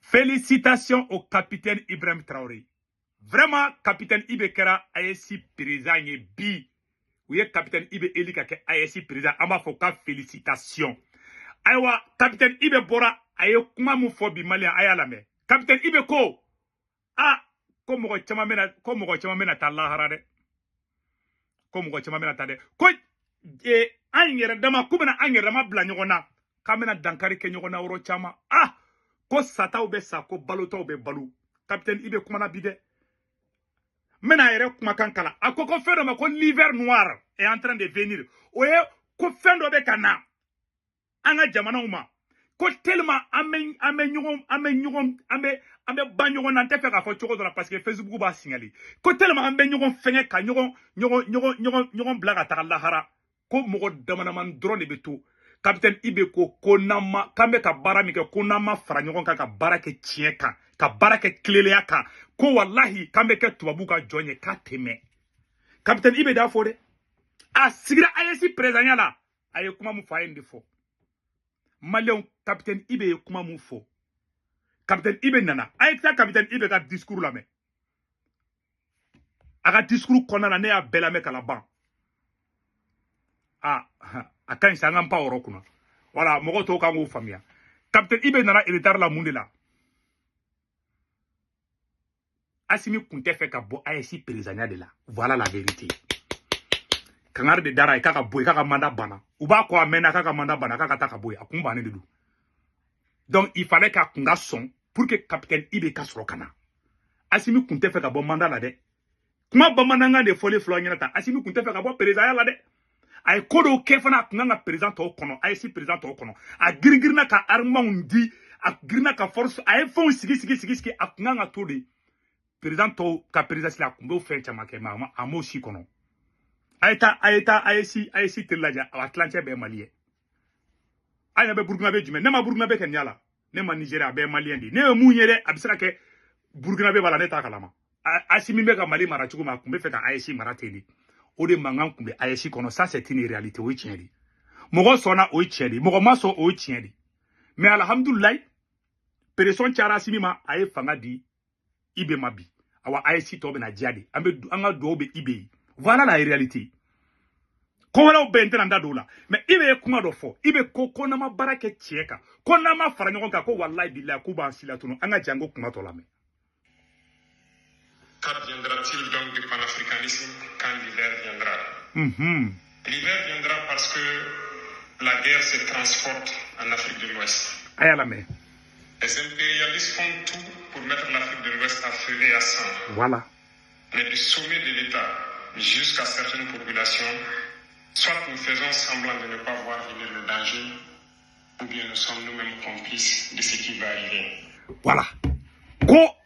Félicitations au capitaine Ibrahim Traoré. Vraiment, capitaine IB kɛra AES président ye bi. U ye capitaine IB élu ka kɛ AES président. An b'a fɔ ka félicitation. Ayiwa, capitaine IB bɔra, a ye kuma mun fɔ bi, malien, a y'a lamɛn. Capitaine IB ko a ko mɔgɔ caman bɛna, ko mɔgɔ caman bɛna taa lahara dɛ. Ko mɔgɔ caman bɛna taa dɛ. Ko an yɛrɛ dama, k'u bɛna an yɛrɛ dama bila ɲɔgɔn na, k'an bɛna dankari kɛ ɲɔgɔn na yɔrɔ caman. Ah, ko sataw bɛ sa, ko balotaw bɛ balo. Capitaine IB kumana bi dɛ. N bɛna a yɛrɛ kumakan kalan. A ko ko fɛn dɔ ma ko l'hiver noir est en train de venir. O ye ko fɛn dɔ bɛ ka na an ka jamanaw ma, ko tellement an bɛ ɲɔgɔn an bɛ ban ɲɔgɔn na. N tɛ fɛ k'a fɔ cogo dɔ la parce que Facebook b'a signaler ko tellement an bɛ ɲɔgɔn fɛngɛ ka ɲɔgɔn ɲɔgɔn ɲɔgɔn ɲɔgɔn ɲɔgɔn bila ka taga lahara, ko mɔgɔ damadamani dɔrɔn de bɛ to. Capitaine IB ko n'an ma, k'an bɛ ka baara min kɛ, ko n'an ma fara ɲɔgɔn kan ka baara kɛ tiɲɛ kan, ka baara kɛ tilennenya kan, ko walahi k'an bɛ kɛ tubabu ka jɔn ye k'a tɛ mɛn. Capitaine IB d'a fɔ dɛ. A sigira AES président la, a ye kuma mun fɔ, a ye nin de fɔ. Maliyɛnw, capitaine IB ye kuma mun fɔ, capitaine IB nana, a ye taa capitaine IB ka discours lamɛn. A ka discours kɔnɔna na, ne y'a bɛɛ lamɛn ka laban. A a ka ɲi sa, an k'an pan o yɔrɔ kunna. Wala mɔgɔw tɔw kan k'o faamuya. Capitaine IB nana retard la mun de la? Assimi kun tɛ fɛ ka bɔ AES président de la. Voilà la vérité. Kangari de dara ye k'a ka bɔ yen, k'a ka mandat banna. U b'a kɔ a mɛnna k'a ka mandat banna, k'a ka taa ka bɔ yen. A kun bannen de don. Donc il fallait k'a kun ka sɔn pour que capitaine IB ka sɔrɔ ka na. Assimi kun tɛ fɛ ka bɔ mandat la dɛ. Kuma bamanankan de fɔlen filɛ aw ɲɛna tan. Assimi kun tɛ fɛ ka bɔ président la dɛ. A ye ko dɔw kɛ fana, a kun kan ka président tɔw kɔnɔ, AES président tɔw kɔnɔ. A girin-girinna ka armement di, a girinna ka force, a ye fɛnw sigi sigi sigi sigi. A kun kan ka to de président tɔw ka présidence la. A kun b'o fɛn caman kɛ, mais a m'o si kɔnɔ. A ye taa, a ye taa AES teri lajɛ, a tilancɛ bɛɛ Mali ye. A ɲɛ bɛ Burukina bɛ jumɛn? Ne ma Burukina bɛ kɛ nin ya la, ne ma Nigéria, a bɛɛ ye malien de ye. Ne ye mun ye dɛ, a bɛ se ka kɛ Burukina bɛ b'a la, ne t'a kalama. Assimi bɛ ka Mali mara cogo min, a kun bɛ fɛ ka AES mara ten de. O de mankan kun bɛ AES kɔnɔ. Ça, c'est une réalité, o ye tiɲɛ de ye. Mɔgɔ sɔnna, o ye tiɲɛ de ye. Mɔgɔ ma sɔn, o ye tiɲɛ de ye. Mais alhamdulilayi, pression cayara Assimi ma, a ye fanga di IB ma bi. Awa, AES tɔ bɛna diya de. An bɛ an ka dugawu bɛ IB ye. Voilà la réalité. Ko wɛrɛw bɛ yen, n tɛna n da don o la. Mais IB ye kuma dɔ fɔ. IB ko n'an ma baara kɛ tiɲɛ kan, ko n'an ma fara ɲɔgɔn kan, ko walayi bilayi k'u b'an si latunu. An ka jan ko kuma tɔ lamɛn. Qu'adviendra-t-il donc du panafricanisme quand l'hiver viendra? L'hiver viendra parce que la guerre se transporte en Afrique de l'Ouest. A y'a lamɛn. Les impérialistes font tout pour mettre l'Afrique de l'Ouest à feu et à sang. Voilà. Mais du sommet de l'État jusqu'à certaines populations, soit nous faisons semblant de ne pas voir venir le danger, ou bien nous sommes nous-mêmes complices de ce qui va arriver. Voilà. Ko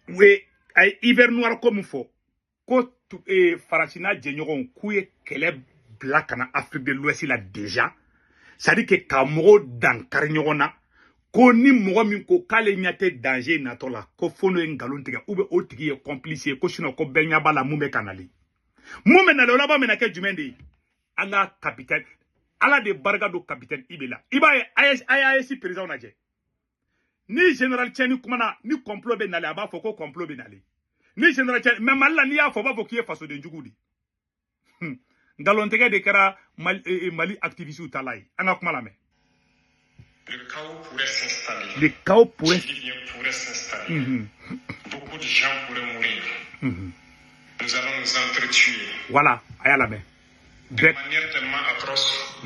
we a ye hiver noir ko min fɔ, ko Faransi n'a jɛɲɔgɔnw k'u ye kɛlɛ bila ka na Afrique de l'Ouest la déjà, c'est à dire que ka mɔgɔw dankari ɲɔgɔn na, ko ni mɔgɔ min ko k'ale ɲɛ tɛ danger natɔ la, ko fo n'o ye nkalon tigɛ ou bien o tigi ye complice ye, ko sinon ko bɛɛ ɲɛ b'a la mun bɛ ka nalen. Mun bɛ nalen, o laban bɛna kɛ jumɛn de ye? An ka capitaine, Ala de barika don capitaine IB la. I b'a ye, a ye AES président lajɛ. Ni général Tiani kumana, ni complot bɛ nalen, a b'a fɔ ko complot bɛ nalen. Ni général Tiani, mais Mali la, n'i y'a fɔ, u b'a fɔ k'i ye fasoden jugu de ye. Nkalontigɛ de kɛra Mali, Mali activiste ta la ye. An ka kuma lamɛn. Le chaos pourrait s'installer. Le chaos pourrait Je dis bien pourrait s'installer. Beaucoup de gens pourraient mourir. Nous allons nous entretuer. Voilà, a y'a lamɛn. De Bɛɛ manière tellement atroce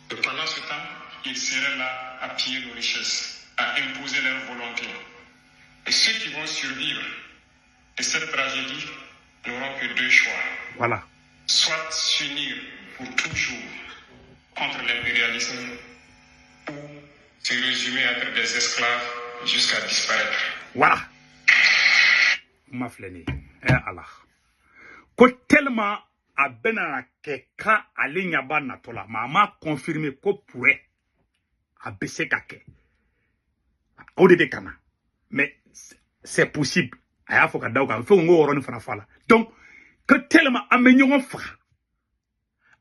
que pendant ce temps, ils seraient là à piller nos richesses, à imposer leur volonté. Et ceux qui vont survivre de cette tragédie n'auront que deux choix. Voilà. Soit s'unir pour toujours contre l'impérialisme ou se résumer à être des esclaves jusqu'à disparaître. Voilà. Kuma filɛ nin ye. Ɛ Ala. Ko tellement a bɛna kɛ ka ale ɲɛ b'a natɔ la, mais a m'a confirmer ko pourrait a bɛ se ka kɛ. O de bɛ ka na. Mais c'est possible. A y'a fɔ ka da o kan. Fo n k'o yɔrɔnin fana fɔ a la. Donc que tellement an bɛ ɲɔgɔn faga.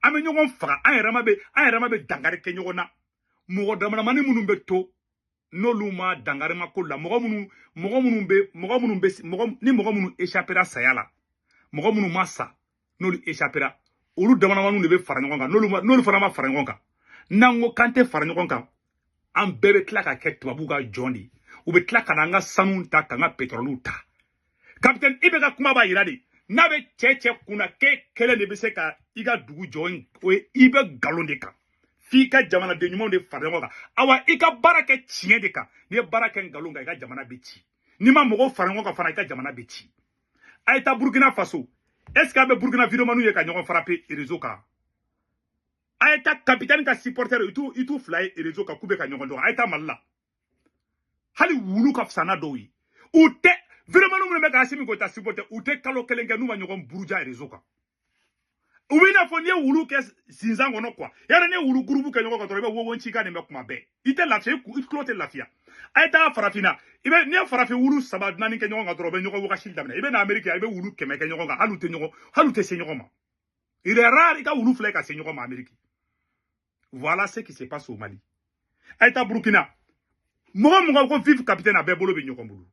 An bɛ ɲɔgɔn faga, an yɛrɛ ma bɛ dankari kɛ ɲɔgɔn na. Mɔgɔ damadamani minnu bɛ to, N'olu ma dangarima ko la, mɔgɔ minnu bɛ ni mɔgɔ minnu échappera saya la, mɔgɔ minnu ma sa n'olu échappera, olu damadamaninw de bɛ fara ɲɔgɔn kan. N'olu fana ma fara ɲɔgɔn kan, n'an ko k'an tɛ fara ɲɔgɔn kan, an bɛɛ bɛ tila ka kɛ tubabuw ka jɔn de ye. U bɛ tila ka na an ka sanu ta, k'an ka pétrole ta. Capitaine IB ka kuma b'a yira de, n'a bɛ cɛ kunna k'e kelen de bɛ se ka i ka dugu jɔ, o ye i bɛ nkalon de kan. F'i ka jamanaden ɲumanw de fara ɲɔgɔn kan. Awa i ka baara kɛ tiɲɛ de kan. N'i ye baara kɛ nkalon kan, i ka jamana bɛ ci. N'i ma mɔgɔw fara ɲɔgɔn kan fana, i ka jamana bɛ ci. A ye taa Burkina Faso. Est-ce que a bɛ Burkina videomaniw ye ka ɲɔgɔn frapper réseau kan? A ye taa capitaine ka supporter, i t'u fila ye réseau kan k'u bɛ ka ɲɔgɔn dɔn. A ye taa Mali la. Hali wulu ka fisa n'a dɔw ye. U tɛ videomaniw minnu bɛ ka Assimi Goïta supporter, u tɛ kalo kelen kɛ n'u ma ɲɔgɔn buruja réseau kan. U b'i n'a fɔ n'i ye wulu kɛ sinzan kɔnɔ quoi. Yala n'i ye wulu gurubu kɛ ɲɔgɔn kan dɔrɔn, i bɛ wo ci kan nin bɛ kuma bɛɛ. I tɛ lafiya, i tulo tɛ lafiya. A ye taa farafinna, i bɛ n'i ye farafin wulu 3 4 kɛ ɲɔgɔn kan dɔrɔn, u bɛ ɲɔgɔn wagasi daminɛ. I bɛ na Amérique, i bɛ wulu 100 kɛ ɲɔgɔn kan, hali u tɛ ɲɔgɔn, hali u tɛ se ɲɔgɔn ma. Il est rare i ka wulu 2 ka se ɲɔgɔn ma Amérique. Voilà ce qui se passe au Mali. A ye taa Burkina. Mɔgɔ ko vive capitaine, a bɛɛ bolo bɛ ɲɔgɔn bolo.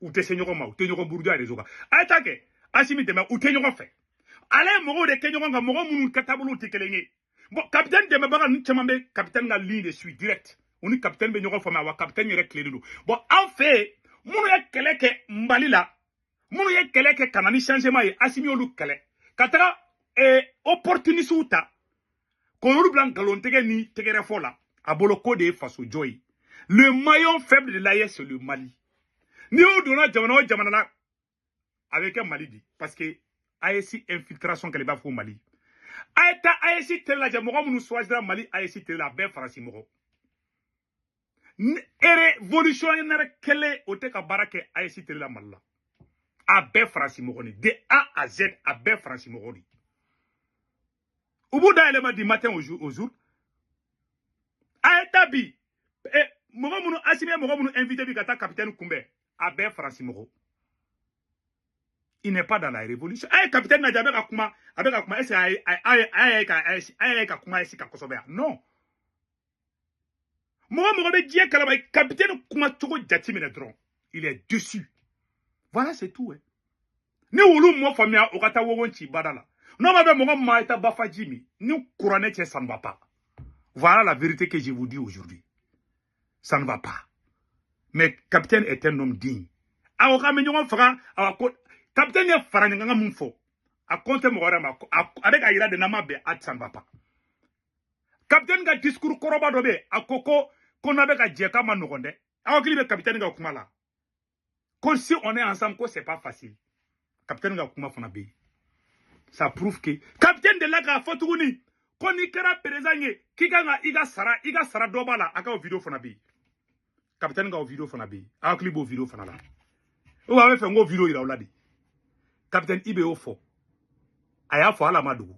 U tɛ se ɲɔgɔn ma, u tɛ ɲɔgɔn buruja réseau kan. A ye taa kɛ Assimi dɛmɛ, u tɛ ɲɔgɔn fɛ. Ale ye mɔgɔw de kɛ ɲɔgɔn kan, mɔgɔ minnu ka taabolow tɛ kelen ye. Bon, capitaine dɛmɛbaga ninnu caman bɛ capitaine ka ligne de suit direct. U ni capitaine bɛ ɲɔgɔn faamuya, wa capitaine yɛrɛ tilennen don. Bon, an fɛ yen, minnu ye kɛlɛ kɛ Mali la, minnu ye kɛlɛ kɛ ka na ni changement ye, Assimi y'olu kɛlɛ. Ka taga opportunistes ta, k'olu bila nkalontigɛ ni tɛgɛrɛfɔ la. A bolo ko de ye fasojɔ ye. Le maillon faible de l'AES, c'est le Mali. N'i y'o donna jamana o jamana la, a bɛ kɛ Mali de, parce que AES infiltration kɛlɛ, i b'a fɔ ko Mali. A ye taa AES télé lajɛ, mɔgɔ minnu choisira Mali AES télé la, a bɛɛ Faransi mɔgɔ. Révolutionnaire kelen o tɛ ka baara kɛ AES télé la Mali la. A bɛɛ Faransi mɔgɔ de, de A à Z, a bɛɛ Faransi mɔgɔ de. U b'u dayɛlɛma du matin au jour. A ye taa bi, mɔgɔ minnu Assimi ye mɔgɔ minnu invité bi ka taa capitaine kunbɛn, a bɛɛ Faransi mɔgɔ. Il n'est pas dans la révolution. Eh, capitaine n'a jamais kuma, avec kuma, est-ce que ka kuma est-ce ka kosɛbɛ yan? Non. Mɔgɔ bɛ diɲɛ kalama, capitaine kuma cogo jateminɛ dɔrɔn, il est dessus. Voilà, c'est tout. Hein. Ni wulu mɔ faamuya, o ka taa wogon ci bada la. N'o ma bɛ mɔgɔ maa, i ta bafaji min, ni kuranɛ cɛ, ça ne va pas. Voilà la vérité que je vous dis aujourd'hui. Ça ne va pas. Mais capitaine est un homme digne. Aw ka bɛ ɲɔgɔn faga, awa ko capitaine ye fara ɲɔgɔn mun fɔ, a compte mɔgɔ wɛrɛ ma, a bɛ ka yira de n'an ma bɛn, a ça ne va pas. Capitaine ka discours kɔrɔba dɔ bɛ yen, a ko ko n'a bɛ ka jɛ k'a ma nɔgɔn dɛ. Aw hakili bɛ capitaine ka kuma la. Ko si on est ensemble, ko c'est pas facile. Capitaine ka kuma fana bɛ yen. Ça prouve que capitaine de la k'a fɔ tuguni ko n'i kɛra président ye, k'i kan ka i ka sara dɔ b'a la, a ka o vidéo fana bɛ yen. Capitaine ka o vidéo fana bɛ yen. Aw hakili b'o vidéo fana la. Ou a bɛ fɛ n k'o vidéo yira aw la de. Capitaine IB y'o fɔ. A y'a fɔ hali a ma dogo.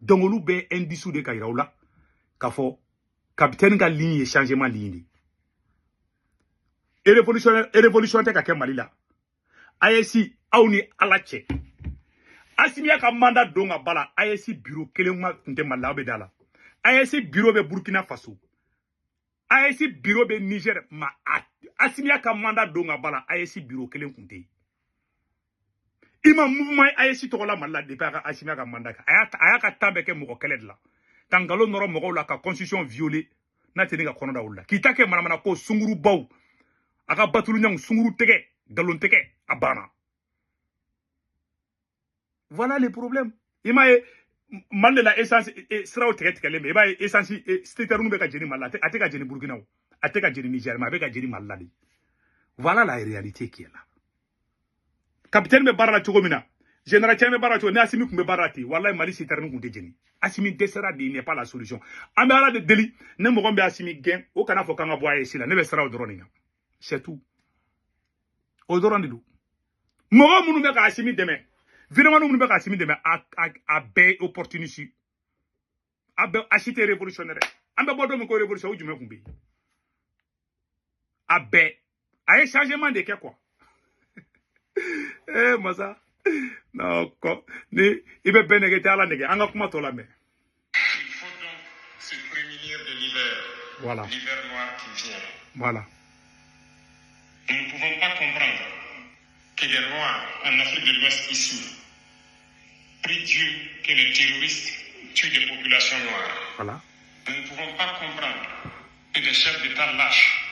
Donc olu bɛɛ indice de ka yira aw la k'a fɔ capitaine ka ligne ye changement ligne de ye. Révolution tɛ ka kɛ Mali la. AES aw ni Ala cɛ. Assimi y'a ka mandat don ka ba la, AES bureau kelen ma tun tɛ Mali la, aw bɛ da la. AES bureau bɛ Burkina Faso. AES bureau bɛ Niger, ma Assimi y'a ka mandat don ka ba la, AES bureau kelen tun tɛ yen. I ma mouvement AES tɔgɔ la Mali la depuis a ka Assimi y'a ka mandat kɛ. A y'a ka temps bɛɛ kɛ mɔgɔ kɛlɛ de la. Ka nkalon nɔrɔ mɔgɔw la, ka constitution violer, n'a tɛ ne ka kɔnɔ da olu la. K'i ta kɛ manamana ko sungurubaw, a ka batulu ɲangu, sunguru tɛgɛ, nkalon tɛgɛ, a banna. Voilà les problèmes. I m'a ye Mali de la essence siraw tigɛ tigɛlen bɛ. I b'a ye essence citerne bɛ ka jeni Mali la, a tɛ ka jeni Burkina o, a tɛ ka jeni Niger, mais a bɛ ka jeni Mali la de. Voilà la réalité qui est là. Capitaine bɛ baara la cogo min na, général Tiani bɛ baara la cogo min na, ni Assimi tun bɛ baara la ten, walahi Mali citerne tun tɛ jeni. Assimi dɛsɛra de, il n'est pas la solution. An bɛ Ala de deli, ne mɔgɔ min bɛ Assimi gɛn, o kana fɔ k'an ka bɔ AES la, ne bɛ siran o dɔrɔn de ɲɛ. C'est tout. O dɔrɔn de don. Mɔgɔ minnu bɛ ka Assimi dɛmɛ, vidéoman minnu bɛ ka Assimi dɛmɛ, a bɛɛ ye opportuniste. A bɛɛ a si tɛ révolutionnaire. An bɛ bɔ don min ko révolution, o jumɛn tun bɛ yen? A bɛɛ. A ye changement de kɛ quoi. Eh masa. Non, ko ni i bɛ bɛɛ nɛgɛ, i tɛ Ala nɛgɛ. An ka kuma tɔ lamɛn. Il faut donc se prémunir de l'hiver. Voilà. L'hiver noir qui vient. Voilà. Nous ne pouvons pas comprendre que des Noirs en Afrique de l'Ouest ici prient Dieu que les terroristes tuent des populations noires. Voilà. Nous ne pouvons pas comprendre que des chefs d'État lâches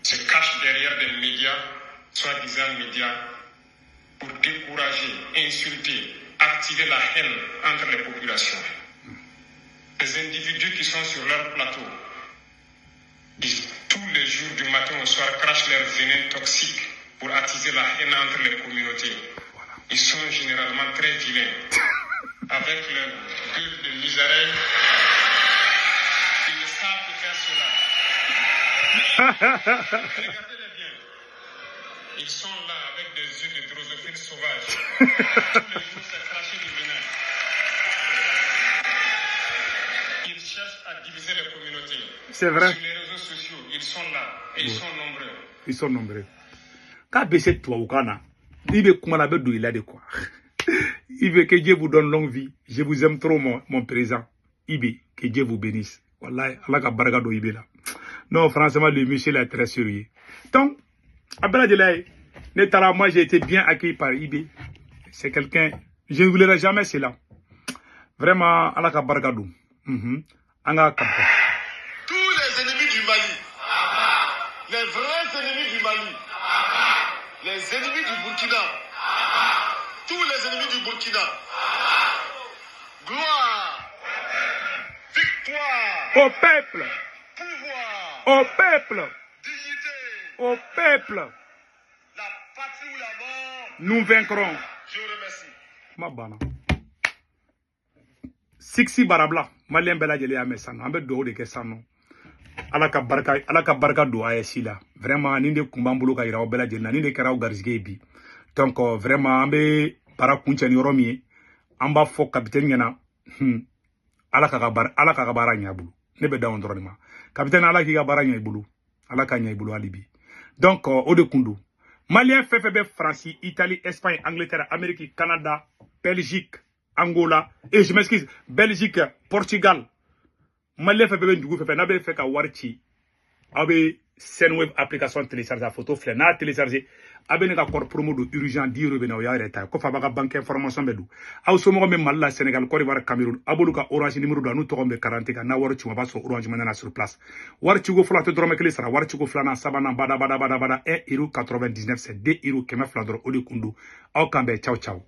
se cachent derrière des médias, soi-disant médias, pour décourager, insulter, activer la haine entre les populations. Ces individus qui sont sur leur plateau, qui tous les jours du matin au soir crachent leur venin toxique pour attiser la haine entre les communautés. Voilà. Ils sont généralement très vilains. Avec leur gueule de misareille, ils ne savent que faire cela. Regardez-les bien. Ils sont là avec des yeux de drosophile sauvage. Tous les jours, c'est cracher du venin. Ils cherchent à diviser les communautés. C'est vrai. Sur les réseaux sociaux, ils sont là et ils sont nombreux. Ils sont nombreux. K'a bɛ se tubabukan na, i bɛ kuma la, a bɛ don i la de quoi. Il veut que Dieu vous donne longue vie. Je vous aime trop, mon président. IB, que Dieu vous bénisse. Wallahi, Ala ka barika don IB la. Non, franchement, le monsieur là est très sérieux. Donc, a bɛɛ lajɛlen ye, ne taara, moi j'ai été bien accueilli par IB. C'est quelqu'un, je ne voudrais jamais cela. Vraiment, Ala ka barika don. An ka kapita. Tous les ennemis du Mali, les vrais ennemis du Mali, les ennemis du Burkina, tous les ennemis du Burkina, gloire, victoire, au peuple, pouvoir, au peuple, dignité, au peuple, la patrie ou la mort, nous vaincrons. Je vous remercie. Kuma banna. Sixi barabila, malien bɛɛ lajɛlen y'a mɛn sisan nɔ, an bɛ dugawu de kɛ sisan nɔ. Ala ka barika don AES la. Vraiment, nin de kun b'an bolo ka yira aw bɛɛ lajɛlen na, nin de kɛra aw garisɛgɛ ye bi. Donc vraiment, an bɛ baara kuncɛ ni yɔrɔ min ye, an b'a fɔ capitaine ɲɛna, Ala ka baara, Ala ka baara ɲɛ a bolo. Ne bɛ dan o dɔrɔn de ma. Capitaine, Ala k'i ka baara ɲɛ i bolo. Ala ka ɲɛ i bolo hali bi. Donc o de kun don. Malien fɛn fɛn bɛ Faransi, Italie, Espagne, Angleterre, Amérique, Canada, Belgique, Angola, et je m'excuse, Belgique, Portugal. Malien fɛn fɛn bɛ dugu fɛn fɛn n'a bɛ fɛ ka wari ci, aw bɛ Sendwave application télécharger, a photo filɛ, n'a télécharger, a bɛ ne ka code promo don urgent 10 euros bɛ na, o y'a yɛrɛ ta ye. Kɔfɛ a b'a ka banque information bɛɛ don. Aw somɔgɔw bɛ Mali la, Sénégal, Côte d'Ivoire, Cameroun, a b'olu ka Orange numéro don, a n'u tɔgɔ bɛ carte kan, n'a wari ci, a b'a sɔrɔ Orange Money na sur place. Wari ciko fɔlɔ a tɛ dɔrɔmɛ kelen sara, wari ciko filanan, sabanan, bada bada bada bada, 1 euro 99, c'est 2 euros 200 dɔrɔn, o de kun don. Aw kan bɛn, ciao ciao.